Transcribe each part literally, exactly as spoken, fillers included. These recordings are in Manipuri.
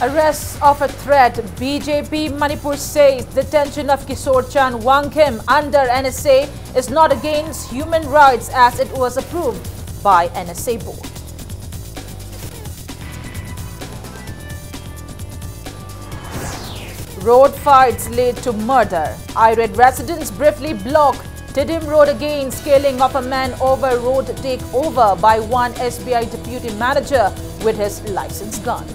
Arrest of a threat, B J P Manipur says detention of Kishore Chand Wangkhim under N S A is not against human rights as it was approved by N S A board. Road fights lead to murder. Irate residents briefly block Tiddim Road again, scaling of a man over road takeover by one S B I deputy manager with his license gun.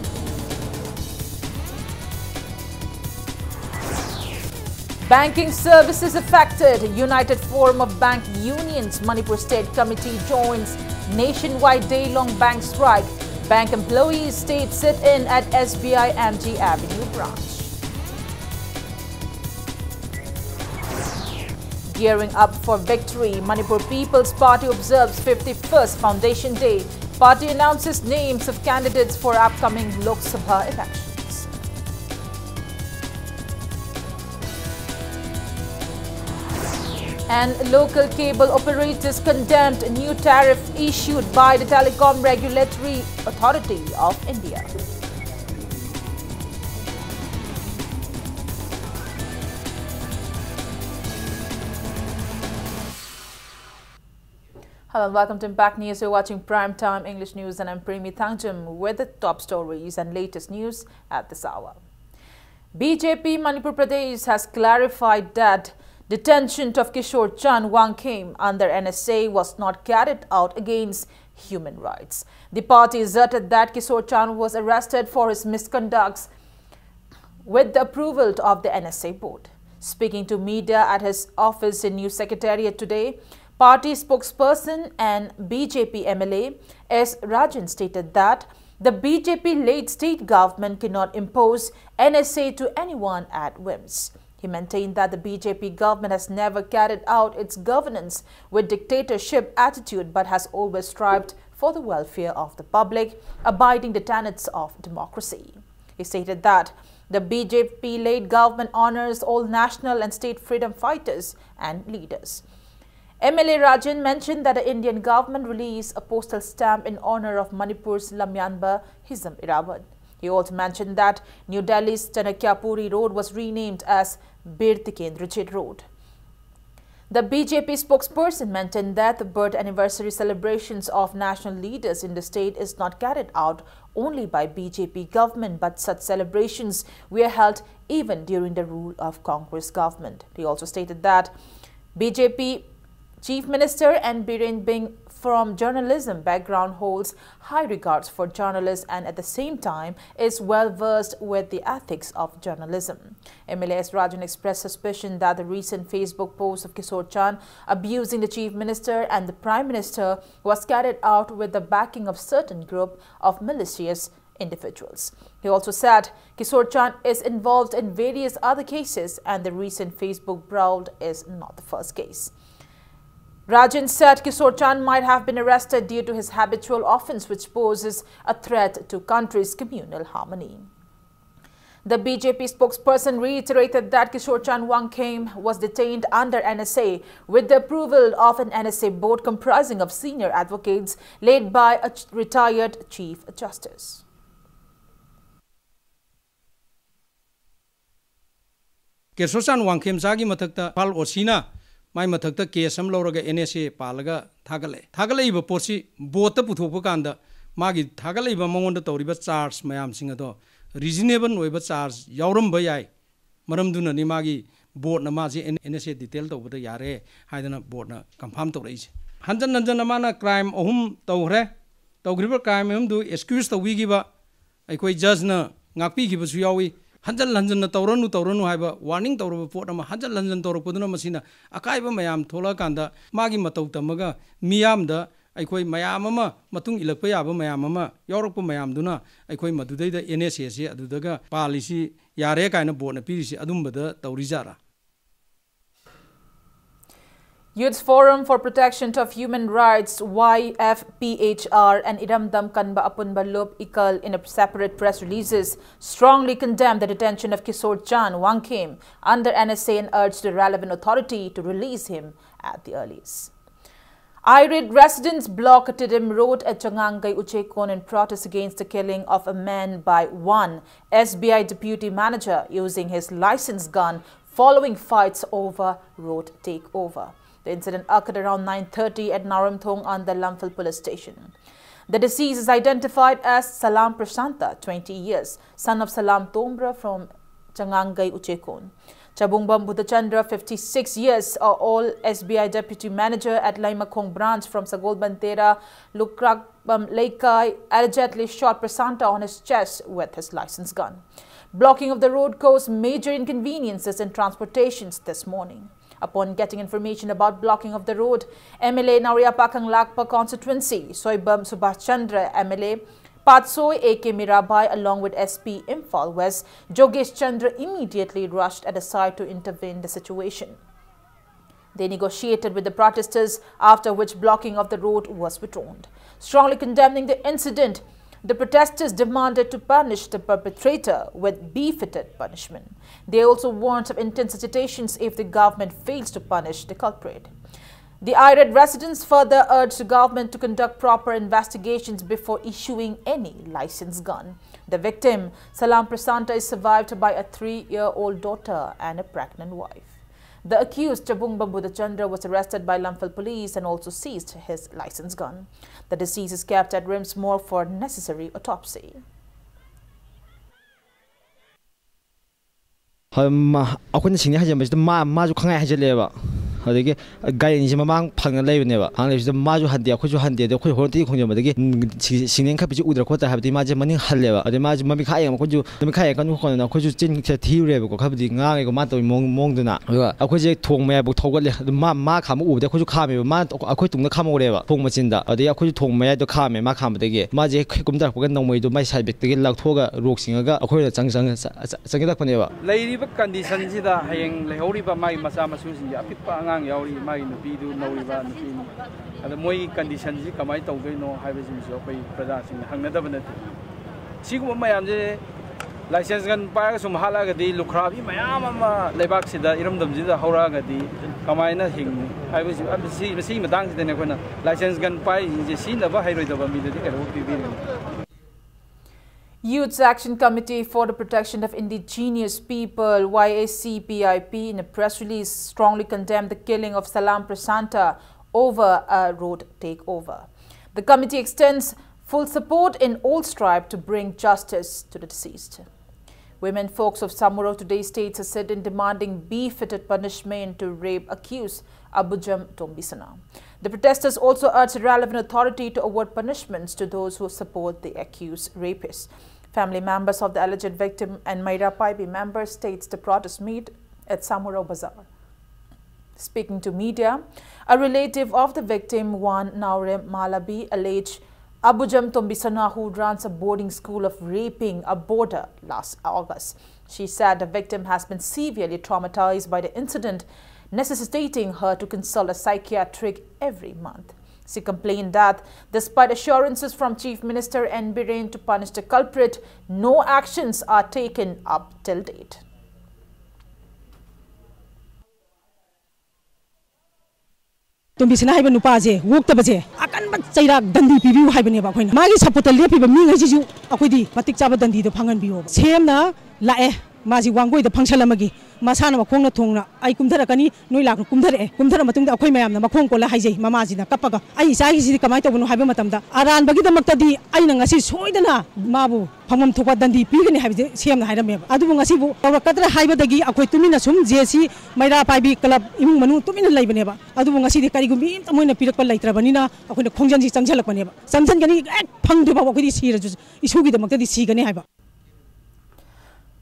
Banking services affected. United Forum of Bank Unions Manipur State Committee joins nationwide day-long bank strike. Bank employees state sit-in at S B I M G Avenue branch. Gearing up for victory, Manipur People's Party observes fifty-first Foundation Day. Party announces names of candidates for upcoming Lok Sabha elections. And local cable operators condemned new tariff issued by the Telecom Regulatory Authority of India. Hello and welcome to Impact News. You're watching Prime Time English News and I'm Premi Thangjam with the top stories and latest news at this hour. B J P Manipur Pradesh has clarified that detention of Kishore Chand Wangkhim under N S A was not carried out against human rights. The party asserted that Kishore Chand was arrested for his misconducts with the approval of the N S A board. Speaking to media at his office in New Secretariat today, party spokesperson and B J P M L A S Rajan stated that the B J P-led state government cannot impose N S A to anyone at whims. He maintained that the B J P government has never carried out its governance with dictatorship attitude but has always strived for the welfare of the public, abiding the tenets of democracy. He stated that the B J P-led government honors all national and state freedom fighters and leaders. M L A Rajan mentioned that the Indian government released a postal stamp in honor of Manipur's Lamyanba Hizam Irawan. He also mentioned that New Delhi's Chanakyapuri Road was renamed as Bir Tikendra Chit Road. The B J P spokesperson maintained that the birth anniversary celebrations of national leaders in the state is not carried out only by B J P government, but such celebrations were held even during the rule of Congress government. He also stated that B J P Chief Minister N Biren, being from journalism background, holds high regards for journalists and at the same time is well versed with the ethics of journalism. M L A S Rajan expressed suspicion that the recent Facebook post of Kishore Chand abusing the Chief Minister and the Prime Minister was carried out with the backing of certain group of malicious individuals. He also said Kishore Chand is involved in various other cases and the recent Facebook brawl is not the first case. Rajan said Kishore Chand might have been arrested due to his habitual offense, which poses a threat to country's communal harmony. The B J P spokesperson reiterated that Kishore Chand Wangkhim was detained under N S A with the approval of an N S A board comprising of senior advocates led by a ch- retired Chief Justice. ꯀꯦꯁꯣꯔꯆꯥꯟ ꯋꯥꯡꯈꯦꯝꯆꯥꯒꯤ ꯃꯊꯛꯇ ꯏꯝꯐꯥꯜ ꯑꯣ ꯁꯤꯅ ꯃꯥꯏ ꯃꯊꯛꯇ ꯀꯦꯁ ꯑꯃ ꯂꯧꯔꯒ ꯑꯦꯟ ꯑꯦꯁ ꯑꯦ ꯄꯥꯜꯂꯒ ꯊꯥꯒꯠꯂꯛꯑꯦ꯫ ꯊꯥꯒꯠꯂꯛꯏꯕ ꯄꯣꯠꯁꯤ ꯕꯣꯠꯇ ꯄꯨꯊꯣꯛꯄ ꯀꯥꯟꯗ ꯃꯥꯒꯤ ꯊꯥꯒꯠꯂꯛꯏꯕ ꯃꯉꯣꯟꯗ ꯇꯧꯔꯤꯕ ꯆꯥꯔꯖ ꯃꯌꯥꯝꯁꯤꯡ ꯑꯗꯣ ꯔꯤꯖꯅꯦꯕꯜ ꯑꯣꯏꯕ ꯆꯥꯔꯖ ꯌꯥꯎꯔꯝꯕ ꯌꯥꯏ꯫ ꯃꯔꯝꯗꯨꯅꯅꯤ ꯃꯥꯒꯤ ꯕꯣꯠꯅ ꯃꯥꯁꯦ N N S A detail ꯇꯧꯕꯗ ꯌꯥꯔꯦ ꯍꯥꯏꯗꯅ ꯕꯣꯠꯅ ꯀꯟꯐꯥꯝ ꯇꯧꯔꯛꯏꯁꯦ꯫ ꯍꯟꯖꯟ ꯍꯟꯖꯟꯅ ꯃꯥꯅ ꯀ꯭ꯔꯥꯏꯝ ꯑꯍꯨꯝ ꯇꯧꯈ꯭ꯔꯦ꯫ ꯇꯧꯈ꯭ꯔꯤꯕ ꯀ꯭ꯔꯥꯏꯝ ꯑꯍꯨꯝꯗꯨ ꯑꯦꯛꯁꯀ꯭ꯌꯨꯁ ꯇꯧꯕꯤꯈꯤꯕ ꯑꯩꯈꯣꯏ ꯖꯖꯅ ꯉꯥꯛꯄꯤꯈꯤꯕꯁꯨ ꯌꯥꯎꯏ꯫ ꯍꯟꯖꯟ ꯍꯟꯖꯟꯅ ꯇꯧꯔꯅꯨ ꯇꯧꯔꯅꯨ ꯍꯥꯏꯕ ꯋꯥꯔꯅꯤꯡ ꯇꯧꯔꯕ ꯄꯣꯠ ꯑꯃ ꯍꯟꯖꯟ ꯍꯟꯖꯟ ꯇꯧꯔꯛꯄꯗꯨꯅ ꯃꯁꯤꯅ ꯑꯀꯥꯏꯕ ꯃꯌꯥꯝ ꯊꯣꯛꯂꯛꯑꯀꯥꯟꯗ ꯃꯥꯒꯤ ꯃꯇꯧ ꯇꯝꯃꯒ ꯃꯤꯌꯥꯝꯗ ꯑꯩꯈꯣꯏ ꯃꯌꯥꯝ ꯑꯃ ꯃꯇꯨꯡ ꯏꯜꯂꯛꯄ ꯌꯥꯕ ꯃꯌꯥꯝ ꯑꯃ ꯌꯥꯎꯔꯛꯄ ꯃꯌꯥꯝꯗꯨꯅ ꯑꯩꯈꯣꯏ ꯃꯗꯨꯗꯩꯗ ꯑꯦꯟ ꯑꯦꯁ ꯑꯦꯁꯦ ꯑꯗꯨꯗꯒ ꯄꯥꯜꯂꯤꯁꯤ ꯌꯥꯔꯦ ꯀꯥꯏꯅ ꯕꯣꯠꯅ ꯄꯤꯔꯤꯁꯤ ꯑꯗꯨꯝꯕꯗ ꯇꯧꯔꯤꯖꯥꯠꯂꯥ? Youth Forum for Protection of Human Rights, Y F P H R, and Iramdam Kanba Apunba Lup Ikal, in a separate press releases, strongly condemned the detention of Kishore Chand Wangkhim under N S A and urged the relevant authority to release him at the earliest. Irate residents block Tidim Road at Changangai Uchekon in protest against the killing of a man by one S B I deputy manager using his license gun following fights over road takeover. The incident occurred around nine thirty at Naramthong under Lamphel Police Station. The deceased is identified as Salam Prashanta, twenty years, son of Salam Tombra from Changangai Uchekon. Chabungbam Buddhachandra, fifty-six years, a old S B I deputy manager at Laimakhong branch from Sagolbantera, Lukrakbam Leikai, allegedly shot Prasanta on his chest with his license gun. Blocking of the road caused major inconveniences in transportations this morning. Upon getting information about blocking of the road, M L A Nauriapa Kanglakpa constituency, Soibam Subhash Chandra, M L A, Patsoi A K Mirabai, along with S P Imphal West, Jogesh Chandra, immediately rushed at the site to intervene the situation. They negotiated with the protesters, after which blocking of the road was withdrawn. Strongly condemning the incident, the protesters demanded to punish the perpetrator with befitted punishment. They also warned of intense agitations if the government fails to punish the culprit. The irate residents further urged the government to conduct proper investigations before issuing any license gun. The victim, Salam Prasanta, is survived by a three-year-old daughter and a pregnant wife. The accused, Chabungbam Buddhachandra, was arrested by Lamphel police and also seized his license gun. The deceased is kept at RIMS morgue for necessary autopsy. ꯍ- ꯃ- ꯑꯩꯈꯣꯏꯅ ꯁꯤꯡꯅꯤ ꯍꯥꯏꯖꯟꯕꯁꯤꯗ ꯃꯥ- ꯃꯥꯁꯨ ꯈꯪꯉꯥꯏ ꯍꯥꯏꯖꯜꯂꯛꯑꯦꯕ꯫ ꯑꯗꯒꯤ ꯒꯥꯔꯤ ꯑꯅꯤꯁꯦ ꯃꯃꯥꯡ ꯐꯪꯅ ꯂꯩꯕꯅꯦꯕ꯫ ꯐꯪꯅ ꯂꯩꯕꯁꯤꯗ ꯃꯥꯁꯨ ꯍꯟꯗꯦ, ꯑꯩꯈꯣꯏꯁꯨ ꯍꯟꯗꯦ꯫ ꯑꯗꯩ ꯑꯩꯈꯣꯏ ꯍꯣꯔꯣꯟ ꯇꯤ ꯈꯣꯡꯖꯕꯗꯒꯤ, "ꯎꯝ, ꯁꯤ- ꯁꯤꯡꯅꯤ ꯈꯠꯄꯁꯤ ꯎꯗ꯭ꯔꯥ ꯈꯣꯠꯇ꯭ꯔꯥ?" ꯍꯥꯏꯕꯗꯤ ꯃꯥꯁꯦ ꯃꯅꯤꯡ ꯍꯜꯂꯦꯕ꯫ ꯑꯗꯩ ꯃꯥꯁꯦ ꯃꯃꯤꯠ ꯈꯥ ꯌꯦꯡꯉ ꯑꯩꯈꯣꯏꯁꯨ ꯃꯃꯤꯠ ꯈꯥ ꯌꯦꯡꯉꯛꯀꯅꯨ ꯈꯣꯠꯀꯅꯨ, ꯑꯩꯈꯣꯏꯁꯨ ꯆꯤꯟꯁꯦ ꯊꯤꯔꯨꯔꯦꯕꯀꯣ꯫ ꯈꯔꯕꯨꯗꯤ ꯉꯥꯡꯉꯦꯀꯣ ꯃꯥꯅ ꯇꯧꯔꯤ ꯃꯑꯣꯡ- ꯃꯑꯣꯡꯗꯨꯅ꯫ ꯑꯗꯨꯒ ꯑꯩꯈꯣꯏꯁꯦ ꯊꯣꯡ ꯃꯌꯥꯏꯐꯥꯎ ꯊꯧꯒꯠꯂꯦ꯫ ꯑꯗꯨ ꯃꯥ- ꯃꯥ ꯈꯥꯝꯕ ꯎꯕꯗ ꯑꯩꯈꯣꯏꯁꯨ ꯈꯥꯝꯃꯦꯕ꯫ ꯃꯥ ꯑꯩꯈꯣꯏ ꯇꯨꯡꯗ ꯈꯥꯝꯍꯧꯔꯦꯕ ꯊꯣꯡ ꯃꯆꯤꯟꯗ꯫ ꯑꯗꯩ ꯑꯩꯈꯣꯏꯁꯨ ꯊꯣꯡ ꯃꯌꯥꯏꯗꯣ ꯈꯥꯝꯃꯦ꯫ ꯃꯥ ꯈꯥꯝꯕꯗꯒꯤ ꯃꯥꯁꯦ ꯍꯦꯛ ꯀꯨꯝꯊꯔꯛꯄꯒ ꯅꯣꯡꯃꯩꯗꯣ ꯃꯥꯏ ꯁꯥꯏꯠ ꯕꯦꯛꯇꯒꯤ ꯂꯧꯊꯣꯛꯑꯒ ꯔꯣꯛ ꯆꯤꯡꯉꯒ ꯑꯩꯈꯣꯏꯅ ꯆꯪ- ꯆꯪ- ꯆ- ꯆ- ꯆꯪꯁꯤꯜꯂꯛꯄꯅꯦꯕ꯫ ꯂꯩꯔꯤꯕ ꯀꯟꯗꯤꯁꯟꯁꯤꯗ ꯍꯌꯦꯡ ꯂꯩꯍꯧꯔꯤꯕ ꯃꯥꯒꯤ ꯃꯆꯥ ꯃꯁꯨꯁꯤꯡꯁꯦ, ꯑꯄꯤꯛꯄ ꯑꯉꯥꯡ ꯌꯥꯎꯔꯤ, ꯃꯥꯒꯤ ꯅꯨꯄꯤꯗꯨ ꯅꯧꯔꯤꯕ ꯅꯨꯄꯤꯅꯤ꯫ ꯑꯗ ꯃꯣꯏꯒꯤ ꯀꯟꯗꯤꯁꯟꯁꯤ ꯀꯃꯥꯏꯅ ꯇꯧꯗꯣꯏꯅꯣ ꯍꯥꯏꯕꯁꯤꯡꯁꯨ ꯑꯩꯈꯣꯏ ꯄ꯭ꯔꯖꯥꯁꯤꯡꯅ ꯍꯪꯅꯗꯕ ꯅꯠꯇꯦ꯫ ꯁꯤꯒꯨꯝꯕ ꯃꯌꯥꯝꯁꯦ License gun ꯄꯥꯏꯔꯒ ꯁꯨꯝ ꯍꯥꯠꯂꯛꯑꯒꯗꯤ ꯂꯨꯈ꯭ꯔꯥꯕꯤ ꯃꯌꯥꯝ ꯑꯃ ꯂꯩꯕꯥꯛꯁꯤꯗ, ꯏꯔꯝꯗꯝꯁꯤꯗ ꯍꯧꯔꯛꯑꯒꯗꯤ ꯀꯃꯥꯏꯅ ꯍꯤꯡꯅꯤ ꯍꯥꯏꯕꯁꯤ, ꯃꯁꯤ, ꯃꯁꯤꯒꯤ ꯃꯇꯥꯡꯁꯤꯗꯅꯦ ꯑꯩꯈꯣꯏꯅ license gun ꯄꯥꯏꯔꯤꯁꯤꯡꯁꯦ ꯁꯤꯖꯤꯟꯅꯕ ꯍꯩꯔꯣꯏꯗꯕ ꯃꯤꯗꯗꯤ ꯀꯩꯗꯧꯕ ꯄꯤꯕꯤꯔꯤꯅꯣ? Youth Action Committee for the Protection of Indigenous People, Y A C P I P, in a press release strongly condemned the killing of Salam Prasanta over a road takeover. The committee extends full support in all strive to bring justice to the deceased. Women folks of Samuro today states a sit-in demanding befitted punishment to rape accused Abujam Tombisana. The protesters also urge relevant authority to award punishments to those who support the accused rapist. Family members of the alleged victim and Meira Paibi members states the protest meet at Samuro Bazar. Speaking to media, a relative of the victim, one Naurem Malabi, alleged Abujam Tombisana, who runs a boarding school of raping a boarder last August. She said the victim has been severely traumatized by the incident, necessitating her to consult a psychiatric every month. She complained that despite assurances from Chief Minister N Biren to punish the culprit, no actions are taken up till date. ꯇꯣꯝꯕꯤꯁꯅꯥ ꯍꯥꯏꯕ ꯅꯨꯄꯥꯁꯦ ꯑꯣꯛꯇꯕꯁꯦ ꯑꯀꯟꯕ ꯆꯩꯔꯥꯛ ꯗꯟꯗꯤ ꯄꯤꯕꯤꯌꯨ ꯍꯥꯏꯕꯅꯦꯕ꯫ ꯑꯩꯈꯣꯏꯅ ꯃꯥꯒꯤ ꯁꯞꯄꯣꯔꯠꯇ ꯂꯦꯞꯄꯤꯕ ꯃꯤꯉꯩꯁꯤꯁꯨ ꯑꯩꯈꯣꯏꯗꯤ ꯃꯇꯤꯛ ꯆꯥꯕ ꯗꯟꯗꯤꯗꯣ ꯐꯪꯍꯟꯕꯤꯌꯣꯕ꯫ ꯁꯦꯝꯅ ꯂꯥꯛꯑꯦ ꯃꯥꯁꯤ ꯋꯥꯡꯒꯣꯏꯗ function ꯑꯃꯒꯤ꯫ ꯃꯁꯥꯅ ꯃꯈꯣꯡꯅ ꯊꯣꯡꯅ ꯑꯩ ꯀꯨꯝꯊꯔꯛꯀꯅꯤ, ꯅꯣꯏ ꯂꯥꯛꯅ ꯀꯨꯝꯊꯔꯛꯑꯦ꯫ ꯀꯨꯝꯊꯔ ꯃꯇꯨꯡꯗ ꯑꯩꯈꯣꯏ ꯃꯌꯥꯝꯅ ꯃꯈꯣꯡ ꯀꯣꯜꯂ ꯍꯥꯏꯖꯩ ꯃꯃꯥꯁꯤꯅ ꯀꯞꯄꯒ, "ꯑꯩ ꯏꯆꯥꯒꯤꯁꯤꯗꯤ ꯀꯃꯥꯏꯅ ꯇꯧꯕꯅꯣ?" ꯍꯥꯏꯕ ꯃꯇꯝꯗ, ꯑꯔꯥꯟꯕꯒꯤꯗꯃꯛꯇꯗꯤ ꯑꯩꯅ ꯉꯁꯤ ꯁꯣꯏꯗꯅ ꯃꯥꯕꯨ ꯐꯪꯐꯝ ꯊꯣꯛꯄ ꯗꯟꯗꯤ ꯄꯤꯒꯅꯤ ꯍꯥꯏꯕꯁꯦ ꯁꯦꯝꯅ ꯍꯥꯏꯔꯝꯃꯦꯕ꯫ ꯑꯗꯨꯕꯨ ꯉꯁꯤꯕꯨ ꯇꯧꯔꯛꯀꯗ꯭ꯔꯥ ꯍꯥꯏꯕꯗꯒꯤ ꯑꯩꯈꯣꯏ ꯇꯨꯃꯤꯟꯅ ꯁꯨꯝ ꯖꯦ ꯁꯤ ꯃꯩꯔꯥ ꯄꯥꯏꯕꯤ club ꯏꯃꯨꯡ ꯃꯅꯨꯡ ꯇꯨꯃꯤꯟꯅ ꯂꯩꯕꯅꯦꯕ꯫ ꯑꯗꯨꯕꯨ ꯉꯁꯤꯗꯤ ꯀꯔꯤꯒꯨꯝꯕꯤ ꯑꯝꯇ ꯃꯣꯏꯅ ꯄꯤꯔꯛꯄ ꯂꯩꯇ꯭ꯔꯕꯅꯤꯅ ꯑꯩꯈꯣꯏꯅ ꯈꯣꯡꯖꯟꯁꯤ ꯆꯪꯁꯤꯜꯂꯛꯄꯅꯦꯕ꯫ ꯆꯪꯁꯤꯟꯒꯅꯤ, ꯍꯦꯛ ꯐꯪꯗ꯭ꯔꯤꯐꯥꯎ ꯑꯩꯈꯣꯏꯗꯤ ꯁꯤꯔꯁꯨ ꯏꯁꯨꯒꯤꯗꯃꯛꯇꯗꯤ ꯁꯤꯒꯅꯤ ꯍꯥꯏꯕ꯫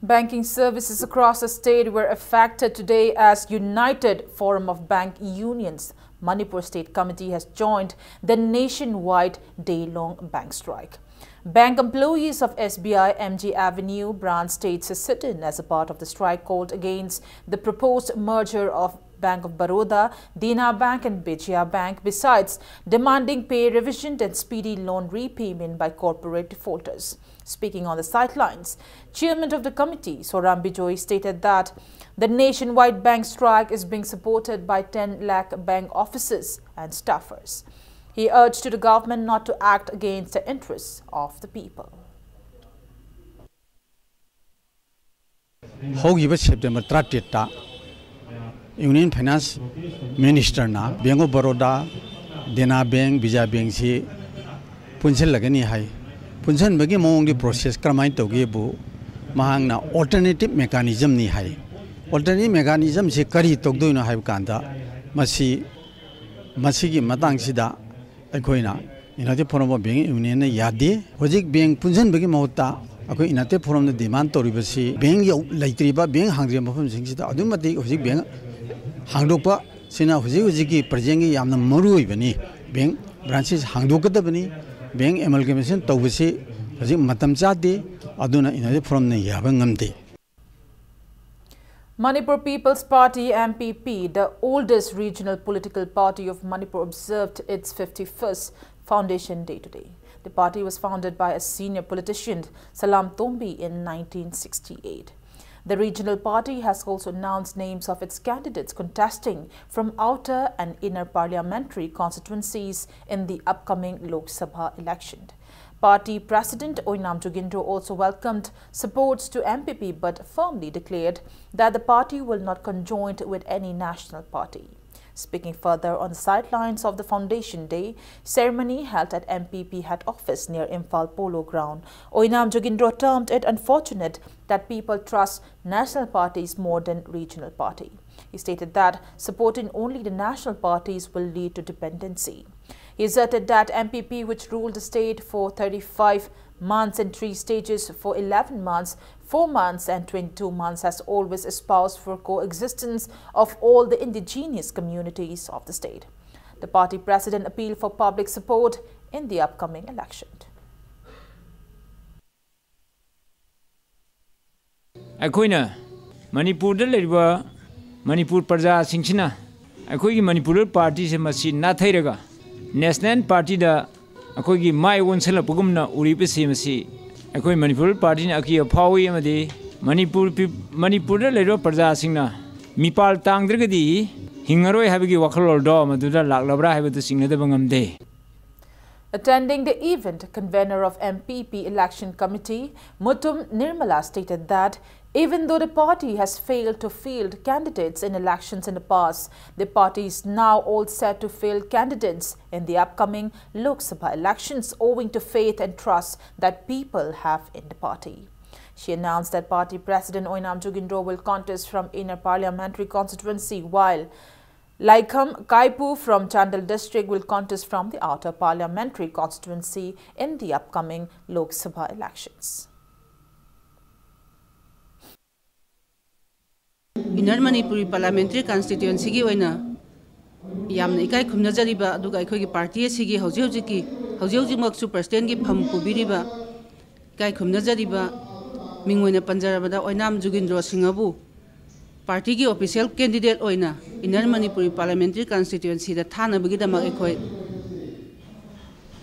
Banking services across the state were affected today as United Forum of Bank Unions Manipur State Committee has joined the nationwide day-long bank strike. Bank employees of S B I M G Avenue branch states a sit-in as a part of the strike called against the proposed merger of Bank of Baroda, Dena Bank and Vijaya Bank, besides demanding pay revision and speedy loan repayment by corporate defaulters. Speaking on the sidelines, Chairman of the committee, Soram Bijoy, stated that the nationwide bank strike is being supported by ten lakh bank officers and staffers. He urged to the government not to act against the interests of the people. ꯍꯧꯈꯤꯕ ꯁꯦꯞꯇꯦꯝꯕꯔ ꯇꯔꯥꯇꯔꯦꯠꯇ ꯌꯨꯅꯤꯌꯟ ꯐꯥꯏꯅꯥꯟꯁ ꯃꯤꯅꯤꯁꯇꯔꯅ bank of Baroda, Dena bank, Vijaya ꯕꯦꯡꯁꯤ ꯄꯨꯟꯁꯤꯜꯂꯒꯅꯤ ꯍꯥꯏ꯫ ꯄꯨꯟꯁꯤꯟꯕꯒꯤ ꯃꯑꯣꯡꯒꯤ ꯄ꯭ꯔꯣꯁꯦꯁ ꯀꯔꯝꯍꯥꯏꯅ ꯇꯧꯒꯦꯕꯨ ꯃꯍꯥꯛꯅ ꯑꯣꯜꯇꯔꯅꯦꯇꯤꯞ ꯃꯦꯀꯥꯅꯤꯖꯝꯅꯤ ꯍꯥꯏ꯫ ꯑꯣꯜꯇꯔꯅꯦꯇꯤꯞ ꯃꯦꯀꯥꯅꯤꯖꯝꯁꯤ ꯀꯔꯤ ꯇꯧꯗꯣꯏꯅꯣ ꯍꯥꯏꯕ ꯀꯥꯟꯗ ꯃꯁꯤ ꯃꯁꯤꯒꯤ ꯃꯇꯥꯡꯁꯤꯗ ꯑꯩꯈꯣꯏꯅ ꯌꯨꯅꯥꯏꯇꯦꯠ ꯐꯣꯔꯝ ꯑꯣꯐ ꯕꯦꯡ ꯌꯨꯅꯤꯌꯟꯅ ꯌꯥꯗꯦ꯫ ꯍꯧꯖꯤꯛ ꯕꯦꯡ ꯄꯨꯟꯁꯤꯟꯕꯒꯤ ꯃꯍꯨꯠꯇ ꯑꯩꯈꯣꯏ ꯌꯨꯅꯥꯏꯇꯦꯠ ꯐꯣꯔꯝꯅ ꯗꯤꯃꯥꯟ ꯇꯧꯔꯤꯕꯁꯤ ꯕꯦꯡ ꯌꯧ-, ꯂꯩꯇ꯭ꯔꯤꯕ ꯕꯦꯡ ꯍꯥꯡꯗ꯭ꯔꯤꯕ ꯃꯐꯝꯁꯤꯡꯁꯤꯗ ꯑꯗꯨꯛꯀꯤ ꯃꯇꯤꯛ ꯍꯧꯖꯤꯛ ꯕꯦꯡ ꯍꯥꯡꯗꯣꯛꯄꯁꯤꯅ ꯍꯧꯖꯤꯛ ꯍꯧꯖꯤꯛꯀꯤ ꯄ꯭ꯔꯖꯦꯟꯒꯤ ꯌꯥꯝꯅ ꯃꯔꯨ ꯑꯣꯏꯕꯅꯤ꯫ ꯕꯦꯡ ꯕ꯭ꯔꯥꯟꯁꯦꯁ ꯍꯥꯡꯗꯣꯛꯀꯗꯕꯅꯤ꯫ ꯕꯦꯡ ꯑꯦꯃꯜꯒꯃꯦꯁꯟ ꯇꯧꯕꯁꯤ ꯍꯧꯖꯤꯛ ꯃꯇꯝ ꯆꯥꯗꯦ꯫ ꯑꯗꯨꯅ ꯌꯨꯅꯥꯏꯇꯦꯠ ꯐꯣꯔꯝꯅ ꯌꯥꯕ ꯉꯝꯗꯦ꯫ Manipur People's Party, M P P, the oldest regional political party of Manipur, observed its fifty-first foundation day today. The party was founded by a senior politician, Salam Tombi, in nineteen sixty-eight. The regional party has also announced names of its candidates contesting from outer and inner parliamentary constituencies in the upcoming Lok Sabha election. Party President Oinam Jogindro also welcomed supports to M P P but firmly declared that the party will not conjoin with any national party. Speaking further on the sidelines of the Foundation Day ceremony held at M P P head office near Imphal Polo Ground, Oinam Jogindro termed it unfortunate that people trust national parties more than regional party. He stated that supporting only the national parties will lead to dependency. He asserted that M P P, which ruled the state for thirty-five months in three stages for eleven months, four months and twenty-two months, has always espoused for coexistence of all the indigenous communities of the state. The party president appealed for public support in the upcoming election. ꯑꯩꯈꯣꯏꯅ ꯃꯅꯤꯄꯨꯔꯗ ꯂꯩꯔꯤꯕ ꯃꯅꯤꯄꯨꯔ ꯄ꯭ꯔꯖꯥꯁꯤꯡꯁꯤꯅ ꯑꯩꯈꯣꯏꯒꯤ ꯃꯅꯤꯄꯨꯔ ꯄꯥꯔꯇꯤꯁꯦ ꯃꯁꯤ ꯅꯥꯊꯩꯔꯒ ꯅꯦꯁꯅꯦꯜ ꯄꯥꯔꯇꯤꯗ ꯑꯩꯈꯣꯏꯒꯤ ꯃꯥꯏ ꯑꯣꯟꯁꯤꯜꯂꯛꯄꯒꯨꯝꯅ ꯎꯔꯤꯕꯁꯤ ꯃꯁꯤ ꯑꯩꯈꯣꯏ ꯃꯅꯤꯄꯨꯔ ꯄꯥꯔꯇꯤꯅ ꯑꯀꯤꯕ ꯐꯥꯎꯏ ꯑꯃꯗꯤ ꯃꯅꯤꯄꯨꯔ ꯄꯤ-, ꯃꯅꯤꯄꯨꯔꯗ ꯂꯩꯔꯤꯕ ꯄ꯭ꯔꯖꯥꯁꯤꯡꯅ ꯃꯤꯄꯥꯜ ꯇꯥꯡꯗ꯭ꯔꯒꯗꯤ ꯍꯤꯡꯉꯔꯣꯏ ꯍꯥꯏꯕꯒꯤ ꯋꯥꯈꯜꯂꯣꯟꯗꯣ ꯃꯗꯨꯗ ꯂꯥꯛꯂꯕ꯭ꯔꯥ ꯍꯥꯏꯕꯗꯨ ꯆꯤꯡꯅꯗꯕ ꯉꯝꯗꯦ꯫ Attending the event, convener of M P P Election Committee, Muttum Nirmala, stated that even though the party has failed to field candidates in elections in the past, the party is now all set to field candidates in the upcoming Lok Sabha elections owing to faith and trust that people have in the party. She announced that party president Oinam Jugindro will contest from inner parliamentary constituency, while Laikham Kaipu from Chandel district will contest from the outer parliamentary constituency in the upcoming Lok Sabha elections. Inner Manipuri Parliamentary Constituencyꯒꯤ ꯑꯣꯏꯅ ꯌꯥꯝꯅ ꯏꯀꯥꯏ ꯈꯨꯝꯅꯖꯔꯤꯕ, ꯑꯗꯨꯒ ꯑꯩꯈꯣꯏꯒꯤ ꯄꯥꯔꯇꯤ ꯑꯁꯤꯒꯤ ꯍꯧꯖꯤꯛ ꯍꯧꯖꯤꯛꯀꯤ, ꯍꯧꯖꯤꯛ ꯍꯧꯖꯤꯛꯃꯛꯁꯨ ꯄ꯭ꯔꯁꯤꯗꯦꯟꯒꯤ ꯐꯝ ꯄꯨꯕꯤꯔꯤꯕ ꯏꯀꯥꯏ ꯈꯨꯝꯅꯖꯔꯤꯕ ꯃꯤꯡ ꯑꯣꯏꯅ ꯄꯟꯖꯔꯕꯗ ꯑꯣꯏꯅꯥꯝ ꯖꯨꯒꯤꯟꯗ꯭ꯔꯣ ꯁꯤꯡꯍꯕꯨ ꯄꯥꯔꯇꯤꯒꯤ ꯑꯣꯐꯤꯁꯤꯌꯦꯜ ꯀꯦꯟꯗꯤꯗꯦꯠ ꯑꯣꯏꯅ Inner Manipuri Parliamentary Constituencyꯗ ꯊꯥꯅꯕꯒꯤꯗꯃꯛ ꯑꯩꯈꯣꯏ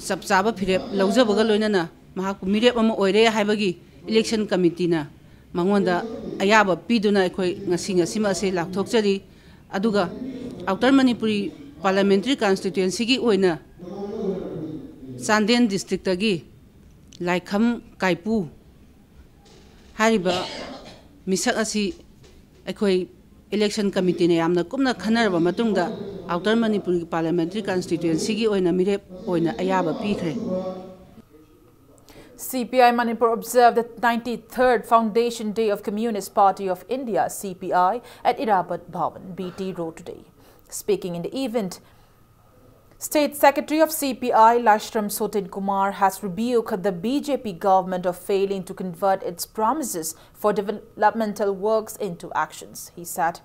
ꯆꯞ ꯆꯥꯕ ꯐꯤꯔꯦꯞ ꯂꯧꯖꯕꯒ ꯂꯣꯏꯅꯅ ꯃꯍꯥꯛꯄꯨ ꯃꯤꯔꯦꯞ ꯑꯃ ꯑꯣꯏꯔꯦ ꯍꯥꯏꯕꯒꯤ ꯏꯂꯦꯛꯁꯟ ꯀꯃꯤꯇꯤꯅ ꯃꯉꯣꯟꯗ ꯑꯌꯥꯕ ꯄꯤꯗꯨꯅ ꯑꯩꯈꯣꯏ ꯉꯁꯤ ꯉꯁꯤꯃꯛ ꯑꯁꯤ ꯂꯥꯎꯊꯣꯛꯆꯔꯤ꯫ ꯑꯗꯨꯒ ꯑꯥꯎꯇꯔ ꯃꯅꯤꯄꯨꯔꯤ ꯄꯥꯔꯂꯤꯌꯥꯃꯦꯟꯇꯔꯤ ꯀꯟꯁꯇꯤꯇ꯭ꯋꯦꯟꯁꯤꯒꯤ ꯑꯣꯏꯅ ꯆꯥꯟꯗꯦꯜ ꯗꯤꯁꯇ꯭ꯔꯤꯛꯇꯒꯤ ꯂꯥꯏꯈꯝ ꯀꯥꯏꯄꯨ ꯍꯥꯏꯔꯤꯕ ꯃꯤꯁꯛ ꯑꯁꯤ ꯑꯩꯈꯣꯏ ꯏꯂꯦꯛꯁꯟ ꯀꯃꯤꯇꯤꯅ ꯌꯥꯝꯅ ꯀꯨꯞꯅ ꯈꯟꯅꯔꯕ ꯃꯇꯨꯡꯗ ꯑꯥꯎꯇꯔ ꯃꯅꯤꯄꯨꯔꯒꯤ ꯄꯥꯔꯂꯤꯌꯥꯃꯦꯟꯇꯔꯤ ꯀꯟꯁꯇꯤꯇ꯭ꯋꯦꯟꯁꯤꯒꯤ ꯑꯣꯏꯅ ꯃꯤꯔꯦꯞ ꯑꯣꯏꯅ ꯑꯌꯥꯕ ꯄꯤꯈ꯭ꯔꯦ꯫ C P I Manipur observed the ninety-third Foundation Day of Communist Party of India, C P I, at Irrawaddy Bhawan, B T Road today. Speaking in the event, State Secretary of C P I, Lashram Sotin Kumar, has rebuked the B J P government of failing to convert its promises for developmental works into actions. He said,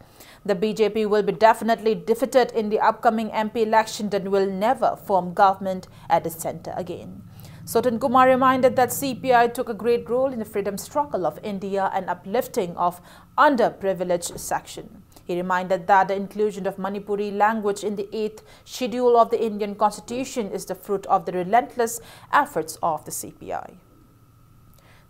"The B J P will be definitely defeated in the upcoming M P election and will never form government at the centre again." Sotin Kumar reminded that C P I took a great role in the freedom struggle of India and uplifting of underprivileged section. He reminded that the inclusion of Manipuri language in the eighth schedule of the Indian Constitution is the fruit of the relentless efforts of the C P I.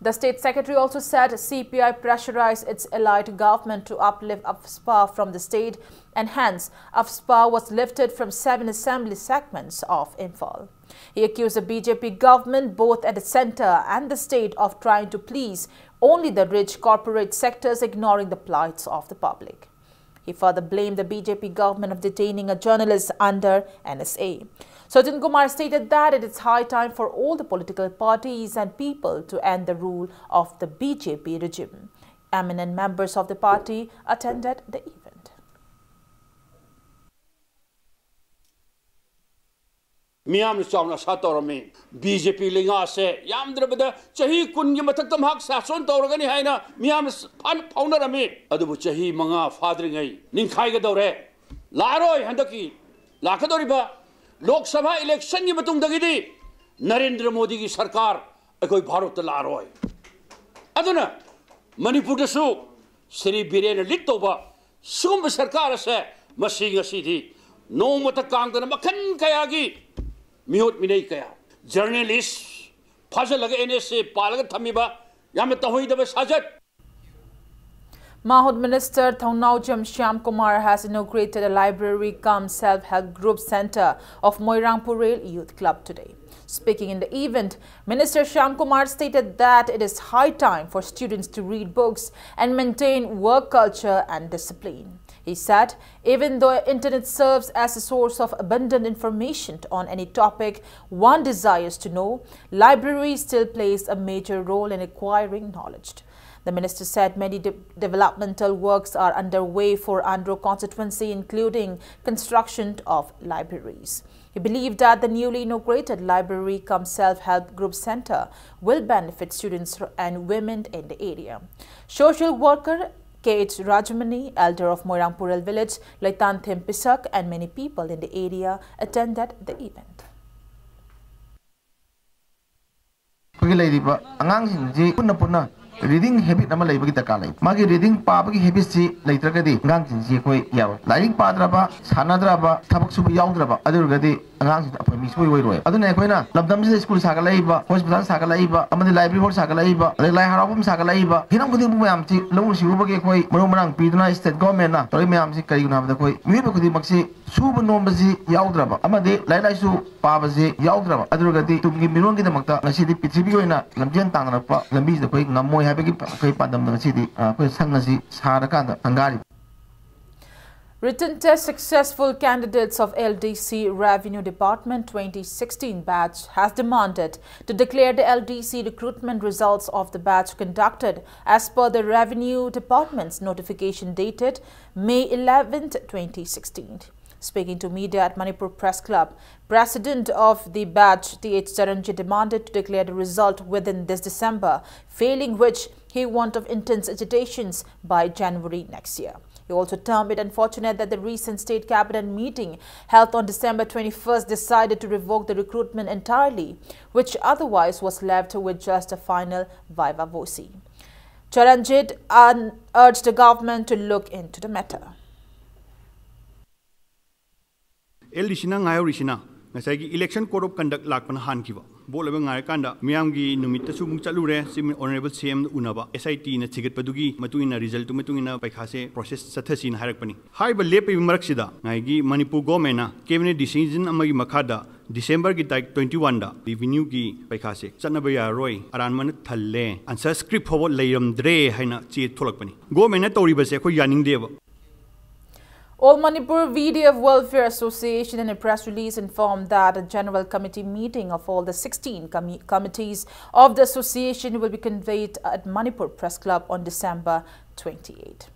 The state secretary also said C P I pressurized its allied government to uplift AFSPA from the state, and hence AFSPA was lifted from seven assembly segments of Imphal. He accused the B J P government, both at the center and the state, of trying to please only the rich corporate sectors, ignoring the plights of the public. He further blamed the B J P government of detaining a journalist under N S A. Sajjan Kumar stated that it is high time for all the political parties and people to end the rule of the B J P regime. Eminent members of the party attended the event. ꯃꯤꯌꯥꯝꯅ ꯆꯥꯎꯅ ꯑꯁꯥ ꯇꯧꯔꯝꯃꯤ꯫ ꯕꯤ ꯖꯦ ꯄꯤ ꯂꯩꯉꯥꯛ ꯑꯁꯦ ꯌꯥꯝꯗ꯭ꯔꯕꯗ ꯆꯍꯤ ꯀꯨꯟꯒꯤ ꯃꯊꯛꯇ ꯃꯍꯥꯛ ꯁꯥꯁꯣꯟ ꯇꯧꯔꯒꯅꯤ ꯍꯥꯏꯅ ꯃꯤꯌꯥꯝꯅ ꯐꯥꯎꯅꯔꯝꯃꯤ꯫ ꯑꯗꯨꯕꯨ ꯆꯍꯤ ꯃꯉꯥ ꯐꯥꯗ꯭ꯔꯤꯉꯩ ꯅꯤꯡꯈꯥꯏꯒꯗꯧꯔꯦ꯫ ꯂꯥꯛꯑꯔꯣꯏ꯫ ꯍꯟꯗꯛꯀꯤ ꯂꯥꯛꯀꯗꯧꯔꯤꯕ ꯂꯣꯛ ꯁꯚꯥ ꯏꯂꯦꯛꯁꯟꯒꯤ ꯃꯇꯨꯡꯗꯒꯤꯗꯤ ꯅꯔꯦꯟꯗ꯭ꯔ ꯃꯣꯗꯤꯒꯤ ꯁꯔꯀꯥꯔ ꯑꯩꯈꯣꯏ ꯚꯥꯔꯠꯇ ꯂꯥꯛꯑꯔꯣꯏ꯫ ꯑꯗꯨꯅ ꯃꯅꯤꯄꯨꯔꯗꯁꯨ ꯁ꯭ꯔꯤ ꯕꯤꯔꯦꯟꯅ ꯂꯤꯗ ꯇꯧꯕ ꯁꯤꯒꯨꯝꯕ ꯁꯔꯀꯥꯔ ꯑꯁꯦ ꯃꯁꯤ ꯉꯁꯤꯗꯤ ꯅꯣꯡꯃꯇ ꯀꯥꯡꯗꯅ ꯃꯈꯜ ꯀꯌꯥꯒꯤ ꯃꯤꯑꯣꯠ ꯃꯤꯅꯩ ꯀꯌꯥ, ꯖꯔꯅꯦꯂꯤꯁ ꯐꯥꯖꯤꯜꯂꯒ ꯑꯦꯟ ꯑꯦꯁ ꯑꯦ ꯄꯥꯜꯂꯒ ꯊꯝꯃꯤꯕ ꯌꯥꯝꯅ ꯇꯧꯍꯩꯗꯕ ꯁꯥꯖꯠ꯫ Mahut Minister Thongnaojam Shyamkumar has inaugurated a library cum self-help group center of Moirang Purel Youth Club today. Speaking in the event, Minister Shyamkumar stated that it is high time for students to read books and maintain work culture and discipline. He said, even though internet serves as a source of abundant information on any topic one desires to know, library still plays a major role in acquiring knowledge. The minister said many de-, developmental works are underway for Andro constituency, including construction of libraries. He believed that the newly inaugurated library cum self-help group center will benefit students and women in the area. Social worker K H Rajamani, elder of Moirang Purel village, Leitan Thempisak, and many people in the area attended the event. ꯑꯩꯈꯣꯏꯒꯤ ꯂꯩꯔꯤꯕ ꯑꯉꯥꯡꯁꯤꯡꯁꯤ ꯄꯨꯟꯅ ꯄꯨꯟꯅ reading habit ꯑꯃ ꯂꯩꯕꯒꯤ ꯗꯔꯀꯥꯔ ꯂꯩ꯫ ꯃꯥꯒꯤ reading ꯄꯥꯕꯒꯤ habitꯁꯤ ꯂꯩꯇ꯭ꯔꯒꯗꯤ ꯑꯉꯥꯡꯁꯤꯡꯁꯤ ꯑꯩꯈꯣꯏ ꯌꯥꯔꯣꯏ꯫ ꯂꯥꯏꯔꯤꯛ ꯄꯥꯗ꯭ꯔꯕ, ꯁꯥꯟꯅꯗ꯭ꯔꯕ, ꯊꯕꯛ ꯁꯨꯕ ꯌꯥꯎꯗ꯭ꯔꯕ, ꯑꯗꯨ ꯑꯣꯏꯔꯒꯗꯤ ꯑꯉꯥꯡꯁꯤꯡ ꯑꯐꯕ ꯃꯤ ꯁꯣꯏ ꯑꯣꯏꯔꯣꯏ꯫ ꯑꯗꯨꯅ ꯑꯩꯈꯣꯏꯅ ꯂꯝꯗꯝꯁꯤꯗ school ꯁꯥꯒꯠꯂꯛꯏꯕ, hospital ꯁꯥꯒꯠꯂꯛꯏꯕ, ꯑꯃꯗꯤ library hall ꯁꯥꯒꯠꯂꯛꯏꯕ, ꯑꯗꯩ ꯂꯥꯏ ꯍꯔꯥꯎꯐꯝ ꯁꯥꯒꯠꯂꯛꯏꯕ, ꯍꯤꯔꯝ ꯈꯨꯗꯤꯡꯃꯛ ꯃꯌꯥꯝꯁꯤ ꯂꯧꯎ ꯁꯤꯡꯎꯕꯒꯤ ꯑꯩꯈꯣꯏ ꯃꯔꯨ ꯃꯔꯥꯡ ꯄꯤꯗꯨꯅ state governmentꯅ ꯇꯧꯔꯤ ꯃꯌꯥꯝꯁꯤ ꯀꯔꯤꯒꯤꯅꯣ ꯍꯥꯏꯕꯗ ꯑꯩꯈꯣꯏ ꯃꯤꯑꯣꯏꯕ ꯈꯨꯗꯤꯡꯃꯛꯁꯤ ꯁꯨꯕ ꯅꯣꯝꯕꯁꯤ ꯌꯥꯎꯗ꯭ꯔꯕ ꯑꯃꯗꯤ ꯂꯥꯏꯔꯤꯛ ꯂꯥꯏꯁꯨ ꯄꯥꯕꯁꯤ ꯌꯥꯎꯗ꯭ꯔꯕ ꯑꯗꯨ ꯑꯣꯏꯔꯒꯗꯤ ꯇꯨꯡꯒꯤ ꯃꯤꯔꯣꯟꯒꯤꯗꯃꯛꯇ ꯉꯁꯤꯗꯤ ꯄ꯭ꯔꯤꯊꯤꯕꯤꯒꯤ ꯑꯣꯏꯅ ꯂꯝꯖꯦꯟ ꯇꯥꯟꯅꯔꯛꯄ ꯂꯝꯕꯤꯁꯤꯗ ꯑꯩꯈꯣꯏ ꯉꯝꯃꯣꯏ ꯍꯥꯏꯕꯒꯤ ꯑꯩꯈꯣꯏ ꯄꯥꯟꯗꯝꯗ ꯉꯁꯤꯗꯤ, ꯑ, ꯑꯩꯈꯣꯏ ꯁꯪ ꯑꯁꯤ ꯁꯥꯔꯀꯥꯟꯗ ꯁꯪꯒꯥꯔꯤꯕ꯫ Written test successful candidates of L D C Revenue Department twenty sixteen batch has demanded to declare the L D C recruitment results of the batch conducted as per the Revenue Department's notification dated May eleventh, twenty sixteen. Speaking to media at Manipur Press Club, President of the batch, T H Charanjit, demanded to declare the result within this December, failing which he warned of intense agitations by January next year. He also termed it unfortunate that the recent state cabinet meeting held on December twenty-first decided to revoke the recruitment entirely, which otherwise was left with just a final viva voce. Charanjit un-, urged the government to look into the matter. L ꯗꯤ ꯁꯤꯅ ꯉꯥꯏꯍꯧꯔꯤꯁꯤꯅ ꯉꯁꯥꯏꯒꯤ election code of conduct ꯂꯥꯛꯄꯅ ꯍꯥꯟꯈꯤꯕ꯫ ꯚꯣꯠ ꯂꯣꯏꯕ ꯉꯥꯏꯔꯀꯥꯟꯗ ꯃꯤꯌꯥꯝꯒꯤ ꯅꯨꯃꯤꯠꯇꯁꯨ ꯑꯃꯨꯛ ꯆꯠꯂꯨꯔꯦ, Chief Honorable C M ꯎꯅꯕ, S I T ꯅ ꯊꯤꯒꯠꯄꯗꯨꯒꯤ ꯃꯇꯨꯡ ꯏꯟꯅ, result ꯇꯨ ꯃꯇꯨꯡ ꯏꯟꯅ ꯄꯩꯈꯥꯁꯦ process ꯆꯠꯊꯁꯤꯅ ꯍꯥꯏꯔꯛꯄꯅꯤ꯫ ꯍꯥꯏꯔꯤꯕ ꯂꯦꯞꯄꯤꯕ ꯃꯔꯛꯁꯤꯗ ꯉꯁꯥꯏꯒꯤ ꯃꯅꯤꯄꯨꯔ government ꯅ cabinet decision ꯑꯃꯒꯤ ꯃꯈꯥꯗ December ꯒꯤ ꯇꯥꯔꯤꯛ twenty one ꯗ revenue ꯒꯤ ꯄꯩꯈꯥꯁꯦ ꯆꯠꯅꯕ ꯌꯥꯔꯔꯣꯏ, ꯑꯔꯥꯟꯕꯅ ꯊꯜꯂꯦ, answer script ꯐꯥꯎꯕ ꯂꯩꯔꯝꯗ꯭ꯔꯦ ꯍꯥꯏꯅ ꯆꯦ ꯊꯣꯛꯂꯛꯄꯅꯤ꯫ Government ꯅ ꯇꯧꯔꯤꯕꯁꯦ ꯑꯩꯈꯣꯏ ꯌꯥꯅꯤꯡꯗꯦꯕ꯫ All Manipur V D F Welfare Association, in a press release, informed that a general committee meeting of all the sixteen commi- committees of the association will be convened at Manipur Press Club on December twenty-eighth.